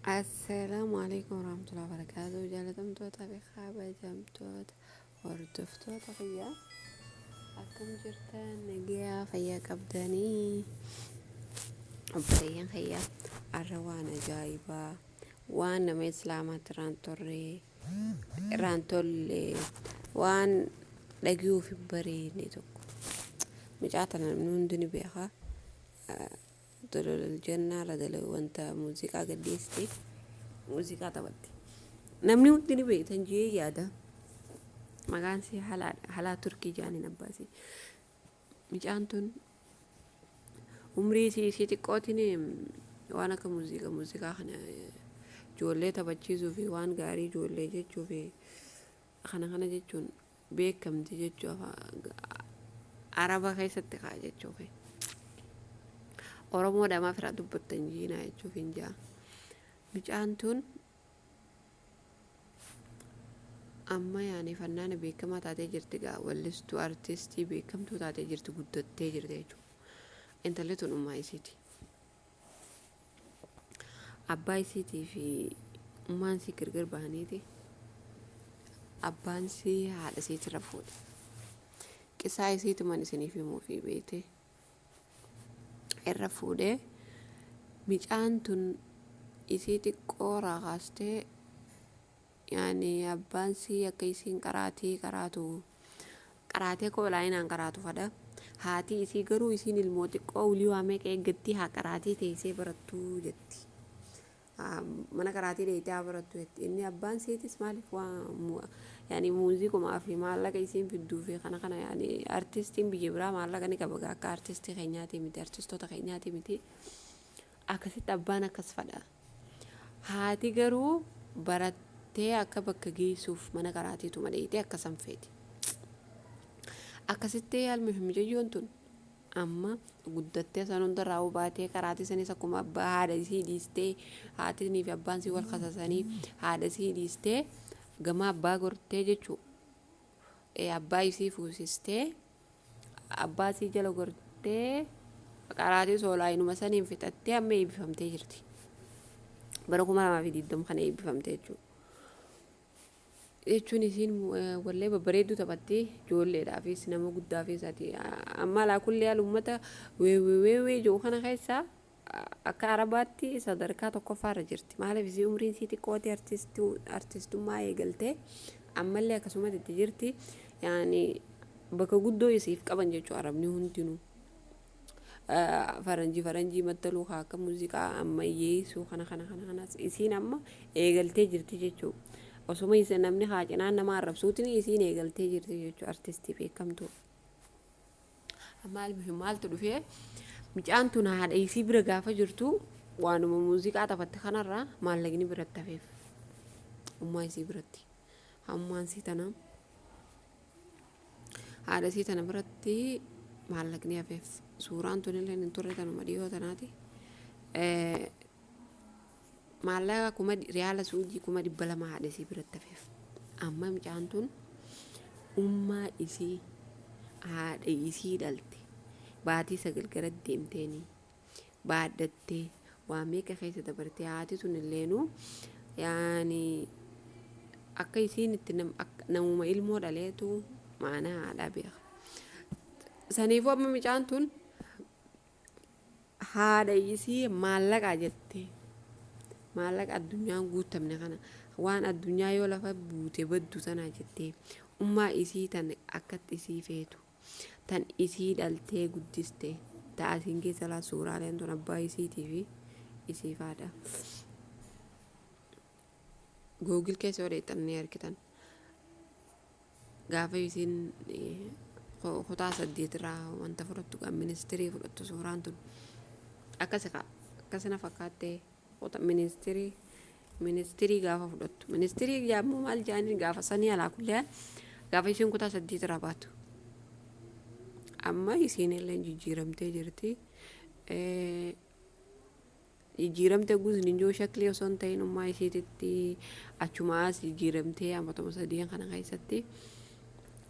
Assalaamu alaikum warahmatullahi wabarakatuh. Jaalatamtoota fi kabajamtoota hordoftoota kiyya, akkam jirtan? Nagayaa, fayyaa qabdanii? Obboleeyyan kiyya, har'a waan ajaa'ibaa, waan nama islaamaatti irraan torre, irraan tolle, waan dhagiyuuf hin bareedne tokko. Mucaa tana namni hundi ni beeka. Dololal jannaa irra dalagu, wanta muuziqaa gadhiiste, muuziqaa taphatti. Namni hundi ni beektan jee yaada. Maqaan isii Halaa Turkii jaaniin abbaa isii. Mucaan tun umrii isii xiqqootiin waan akka muuziqaa kana ijoollee taphachiisuu fi waan gaarii ijoollee jechuu fi kana kana jechuun beekamti jechuu, Araba keessatti kaa jechuu fi Oromoo dhamaaf irraa dubbattan jiinaa jechuuf hin jaa. Mucaan tun amma yaani fannaana beekamaa taatee jirti gaa, wallistuu artistii beekamtuu taatee jirti, guddattee jirti jechuudha. Intalli tun ummaa isiiti. Abbaa isiitii fi ummaan isii gargar bahaniiti, abbaan isii haadha isiitirra fuudhe. Qisaa isiituman isiniif himuufi beekte irra fuudhee. Micaan tun isii xiqqoorraa kaastee yaani abbaan sii akka isiin qaraatii qaraatu, qaraatee akka olaayinaan qaraatu fadha. Haati isii garuu isiin ilmoo xiqqoo ulii waa meeqa eeggattii haa qaraatii teessee barattuu jetti. Mana qaraatii dheeyitee haa barattu jetti. Inni abbaan isiitis maaliif waa yaani muuziqumaa fi maallaqa isiin fidduu fi kana kana, yaani artistiin biyya biraa maallaqa ni qaba akka artistii keenyaatii miti, artistoota keenyaatii miti. Akkasitti abbaan akkas fadha. Haati garuu barattee akka bakka geessuuf mana qaraatiituma dheeyitee akkasan feeti. Akkasitti almi fi mucayyoon tun amma guddattee san hundarraa baatee, qaraatii sanis akkuma abbaa haadha isii dhiistee, haatinii fi abbaan isii wal kasasanii, haadha isii dhiistee gama abbaa gortee jechuu, abbaa isii fuusistee, abbaa isii jala gortee, qaraatii soolaayinuma saniin fixattee amma eebbifamtee jirti. Bara 2020 kana eebbifamtee jechuudha. Jechuun isiin wallee babbareedduu taphatti, ijoolleedhaafis nama guddaafis. Ati amma alaa kullee haala uummata weewwee weewwee jiru kana keessa akka Arabaatti sadarkaa tokkoffaarra jirti. Maaliif? Isii umriin isii xiqqooti artistummaa eegaltee, ammallee akkasumatti itti jirti. Yaani bakka guddoo isiif qaban jechuudha Arabni hundinuu. Faranjii mattaluu haa akka muuziqaa ammayyeessuu kana kana kana kanas isiin amma eegaltee jirti jechuudha. Osuma isa namni haa cinaan nama arrabsuutiin isiin eegaltee jirti jechuudha, artistii beekamtuu. Amma maaltu dhufee? Mucaan tun haadha isii bira gaafa jirtu waanuma muuziqaa taphatte kanarraa maallaqni biratti hafeef. Ummaa isii biratti. Ammaan isii tana, haadha isii tana biratti maallaqni hafeef. Suuraan tunillee hin turre, tanuma dhiyoo tanaati. Maallaqa kuma riyaala Suudii 200,000 haadha isii biratti hafeef. Amma mucaan tun ummaa isii, haadha isii dhalte, baatii 9 gara deemteeni baadhattee waa meeqa keessa dabartee, haati tun illeenuu yaani akka isiin itti namuma ilmoo dhaleetu maanaa haadhaa beeka. Saniifuu amma mucaan tun haadha isii maallaqaa jettee, maallaqa addunyaan guutamne kana, waan addunyaa yoo lafa buute baddu tanaa jettee, ummaa isii tan akkatti isii feetu, tan isii dhaltee guddiste, ta'a isiin keessa laa. Suuraaleen tun abbaa isiitii fi isii faadha. Google keessa yoo dheexxan ni argitan. Gaafa isiin kutaa 8 irraa wanta fudhattu, ministirii fudhattu, suuraan tun akkasi akkasina fakkaattee ministirii gaafa fudhattu, ministirii jaammoo maal jaaniin gaafa sanii, alaa kullee gaafa isiin kutaa 8 irraa baatu. Amma isiin illee jijjiiramtee jirti. Jijjiiramtee guutuun hin jiru, shaklii osoo hin ta'in ummaa isiititti achumaas jijjiiramtee ammatuma sadiin kana keessatti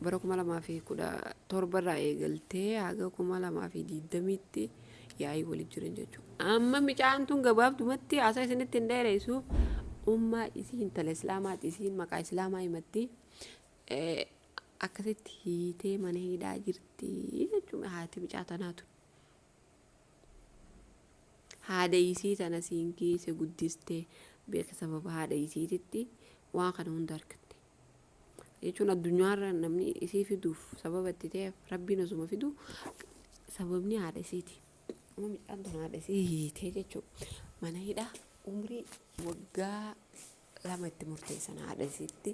bara 2017 irraa eegaltee haga 2020tti. Yaa'ii waliin jiran jechuudha. Amma micaan tun gabaabdumatti haasaa isinitti hin dheeressu. Ummaa isii intala islaamaati, isiin maqaa islaamaa himatti. Akkasitti hiitee mana hidhaa jirti jechuudha haati micaa tanaa tun. Haadha isii tana siin geesse guddistee beeka, sababa haadha isiititti waan kana hunda argatte. Jechuun addunyaarra namni isii fiduuf sababa itti ta'eef rabbiin osuma fidu sababni haadha isiiti. Amma micaan tun haadha isii hiitee jechuudha. Mana hidhaa umrii waggaa 2 itti murteessan haadha isiitti.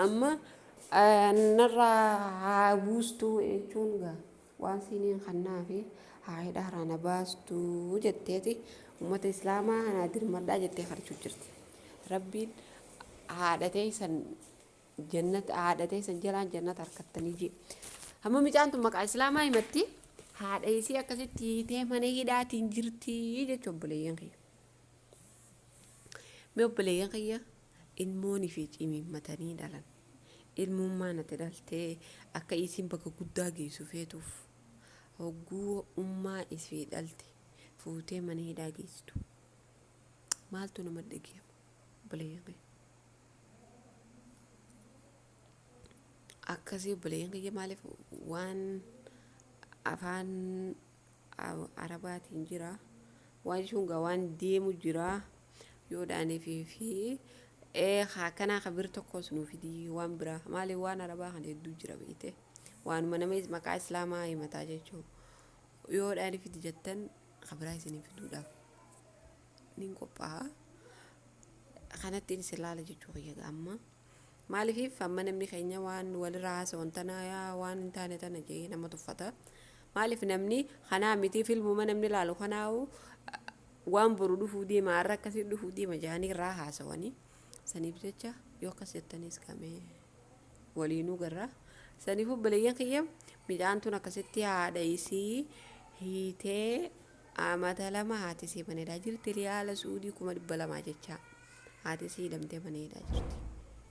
Amma narraa haa buustuu jechuun gaa waan siiniin kannaa fi haa hidhaa na baastuu jetteeti uummata islaamaa naa dirmadhaa jettee kadhachuu jirti. Rabbiin haadha teessan jannata, haadha teessan jalaan jannata harkattanii jee. Amma micaan tun maqaa islaamaa himatti, haadha isii akkasitti hiitee mana hidhaatiin jirti jechuun obboleeyyan kiyya. Mee obboleeyyan kiyya, ilmoonii fi cimimmatanii dhalan. Ilmummaan ati dhaltee akka isiin bakka guddaa geessu feetuuf hogguu ummaa isii dhalte fuutee mana hidhaa geessitu. Maaltu nama dhagahama obboleeyyan kiyya? Akkasii obboleeyyan kiyya, maaliif waan afaan arabaatiin jira, waan jechuun gaa waan deemu jira yoo dhaaniifi fi akkanaa ka bir tokkos nuu fidii, waan biraa maaliif waan arabaa kana hedduu jira beekte, waanuma nama maqaa islaamaa himataa jechuu yoo dhaanii fidi jettan ka biraa isinii fiduudhaaf nin qophaa'a. Kanatti isin laala jechuu kiyya amma. Maaliif amma namni keenya waan walirraa haasawan tana yaa waan hin taane tana jee nama tuffata. Maaliif namni kanaa miti, filmuma namni laalu kanaa'u waan boru dhufuu deema, har'a akkasii dhufuu deema jedhanii irraa haasawanii. Saniif jecha yoo akkas jettanis gamee waliinuu garra. Saniif obboleeyyan kiyya, midhaan tun akkasitti haadha isii hiitee amata 2 haati isii mana hidhaa jirti. Riyaala Suudii 200,000 jecha haati isii hidhamtee mana hidhaa jirti.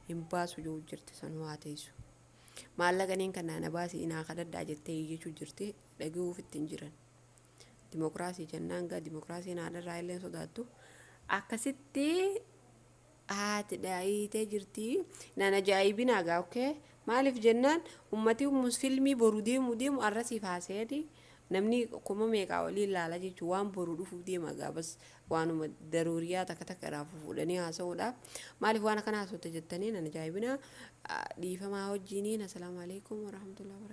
Hin baasu jiru jirti, sanuu haa teessu. Maallaqaniin kan naana baasii inaa kadhadhaa jettee iyyachuu jirti, dhaga'uuf ittiin jiran. Dimokiraasii jennaan gaa dimokiraasiin haadharraa illee sodaattu. Akkasitti haati hiitee jirti. Naan ajaa'ibinaa gaa, okay? Maaliif jennaan ummati filmii boru deemu deemu arrasiif haasa'eeti namni kuma meeqaa olii ilaala jechuun waan boru dhufuuf deema gaa, bas waanuma daruuriyaa takka takka irraa fuudhanii haasa'uudhaaf. Maaliif waan akkana haasofte jettanii nan ajaa'ibinaa, dhiifamaa wajjiniin. Assalaamu alaikum warahmatullahi wabarakatuh.